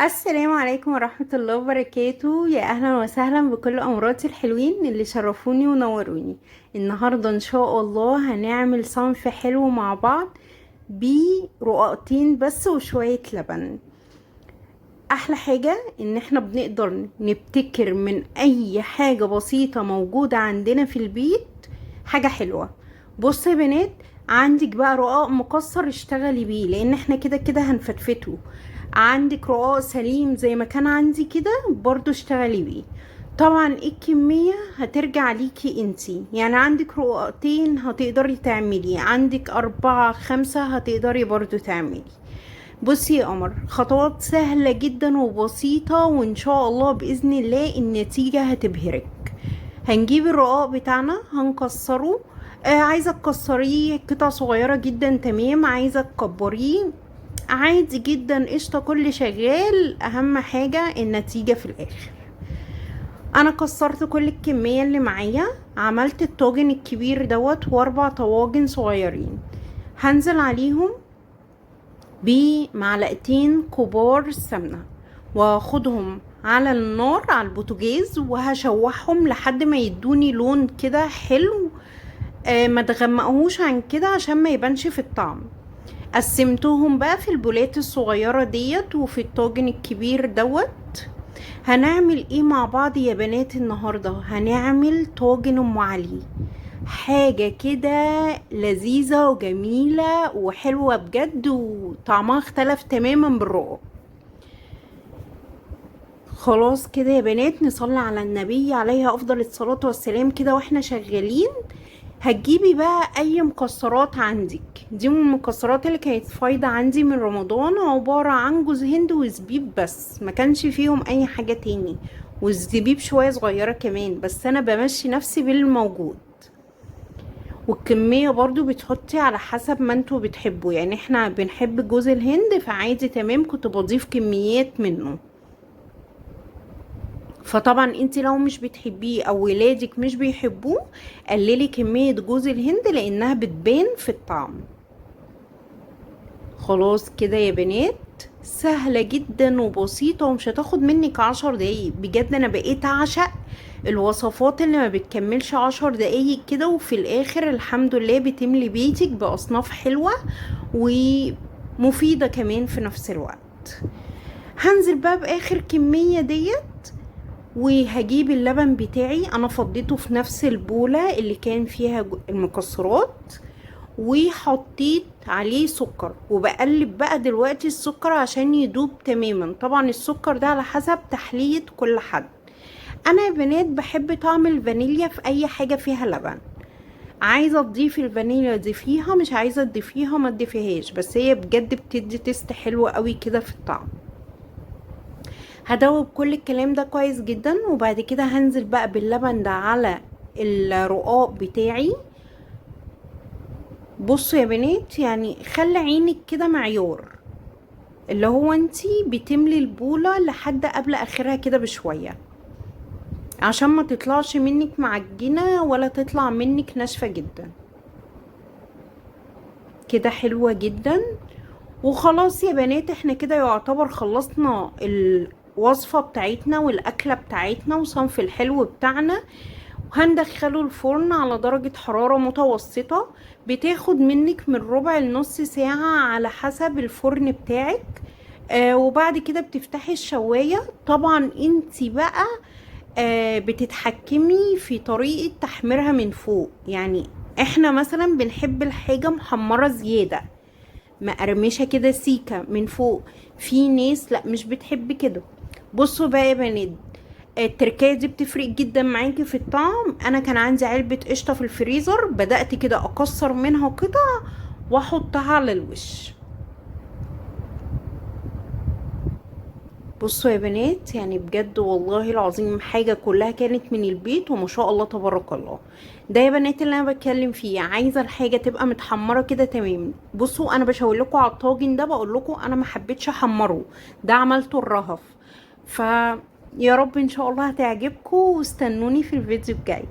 السلام عليكم ورحمة الله وبركاته. يا أهلا وسهلا بكل أمراتي الحلوين اللي شرفوني ونوروني. النهاردة إن شاء الله هنعمل صنف حلو مع بعض برقاقتين بس وشوية لبن. أحلى حاجة إن احنا بنقدر نبتكر من أي حاجة بسيطة موجودة عندنا في البيت حاجة حلوة. بصوا يا بنات، عندك بقى رقاق مكسر اشتغلي بيه لان احنا كده كده هنفتفته. عندك رقاق سليم زي ما كان عندي كده برضو اشتغلي بيه. طبعا الكمية هترجع ليكي انتي، يعني عندك رقاقتين هتقدري تعملي، عندك 4 5 هتقدري برضو تعملي. بصي يا قمر، خطوات سهلة جدا وبسيطة وان شاء الله بإذن الله النتيجة هتبهرك. هنجيب الرقاق بتاعنا هنكسره، عايزة تكسريه قطع صغيرة جدا تمام، عايزة تكبريه عادي جدا قشطة، كل شغال، اهم حاجة النتيجة في الاخر. انا كسرت كل الكمية اللي معايا، عملت الطاجن الكبير دوت و4 طواجن صغيرين. هنزل عليهم بمعلقتين كبار سمنة واخدهم على النار على البوتاجاز وهشوحهم لحد ما يدوني لون كده حلو، ما تغمقهوش عن كده عشان ما يبانش في الطعم. قسمتهم بقى في البولات الصغيرة ديت وفي الطاجن الكبير دوت. هنعمل ايه مع بعض يا بنات النهاردة؟ هنعمل طاجن ام علي، حاجة كده لذيذة وجميلة وحلوة بجد وطعمها اختلف تماما بالرقاق. خلاص كده يا بنات، نصلي على النبي عليه افضل الصلاة والسلام كده واحنا شغالين. هتجيبي بقى اي مكسرات عندك، دي من المكسرات اللي كانت فايضة عندي من رمضان، عبارة عن جوز هند وزبيب بس، ما كانش فيهم اي حاجة تاني، والزبيب شوية صغيرة كمان، بس انا بمشي نفسي بالموجود. والكمية برضو بتحطي على حسب ما انتوا بتحبوا، يعني احنا بنحب جوز الهند فعادي تمام، كنت بضيف كميات منه. فطبعا انت لو مش بتحبيه او ولادك مش بيحبوه قللي كمية جوز الهند لانها بتبان في الطعم. خلاص كده يا بنات، سهلة جدا وبسيطة ومش هتاخد منك 10 دقايق بجد. انا بقيت اعشق الوصفات اللي ما بتكملش 10 دقايق كده، وفي الاخر الحمد لله بتملي بيتك باصناف حلوة ومفيدة كمان في نفس الوقت. هنزل بقى باخر كمية ديت وهجيب اللبن بتاعي، انا فضيته في نفس البولة اللي كان فيها المكسرات وحطيت عليه سكر، وبقلب بقى دلوقتي السكر عشان يدوب تماما. طبعا السكر ده على حسب تحلية كل حد. انا يا بنات بحب طعم الفانيليا في اي حاجة فيها لبن، عايزة تضيفي الفانيليا ضيفيها، مش عايزة تضيفيها ما تضيفيهاش، بس هي بجد بتدي تيست حلو قوي كده في الطعم. هدوب كل الكلام ده كويس جدا، وبعد كده هنزل بقى باللبن ده على الرقاق بتاعي. بصوا يا بنات، خلي عينك كده معيار، اللي هو انتي بتملي البولة لحد قبل اخرها كده بشوية عشان ما تطلعش منك معجنة ولا تطلع منك ناشفة جدا كده. حلوة جدا. وخلاص يا بنات، احنا كده يعتبر خلصنا الوصفة بتاعتنا والأكلة بتاعتنا وصنف الحلو بتاعنا. وهندخله الفرن على درجة حرارة متوسطة، بتاخد منك من ربع لنص ساعة على حسب الفرن بتاعك. وبعد كده بتفتحي الشواية. طبعا انتي بقى، بتتحكمي في طريقة تحميرها من فوق. احنا مثلا بنحب الحاجة محمرة زيادة، مقرمشة كده سيكة من فوق، في ناس لا مش بتحب كده. بصوا بقى يا بنات، التركاية دي بتفرق جدا معاكي في الطعم. انا كان عندي علبة قشطة في الفريزر، بدأت كده اكسر منها قطع واحطها على الوش. بصوا يا بنات، بجد والله العظيم حاجة كلها كانت من البيت وما شاء الله تبارك الله. ده يا بنات اللي انا بتكلم فيه، عايزة الحاجة تبقى متحمرة كده تمام. بصوا انا بشاور لكم على الطاجن ده، بقول لكم انا ما حبيتش احمره، ده عملته الرهف. يا رب ان شاء الله هتعجبكم، واستنوني في الفيديو الجاي.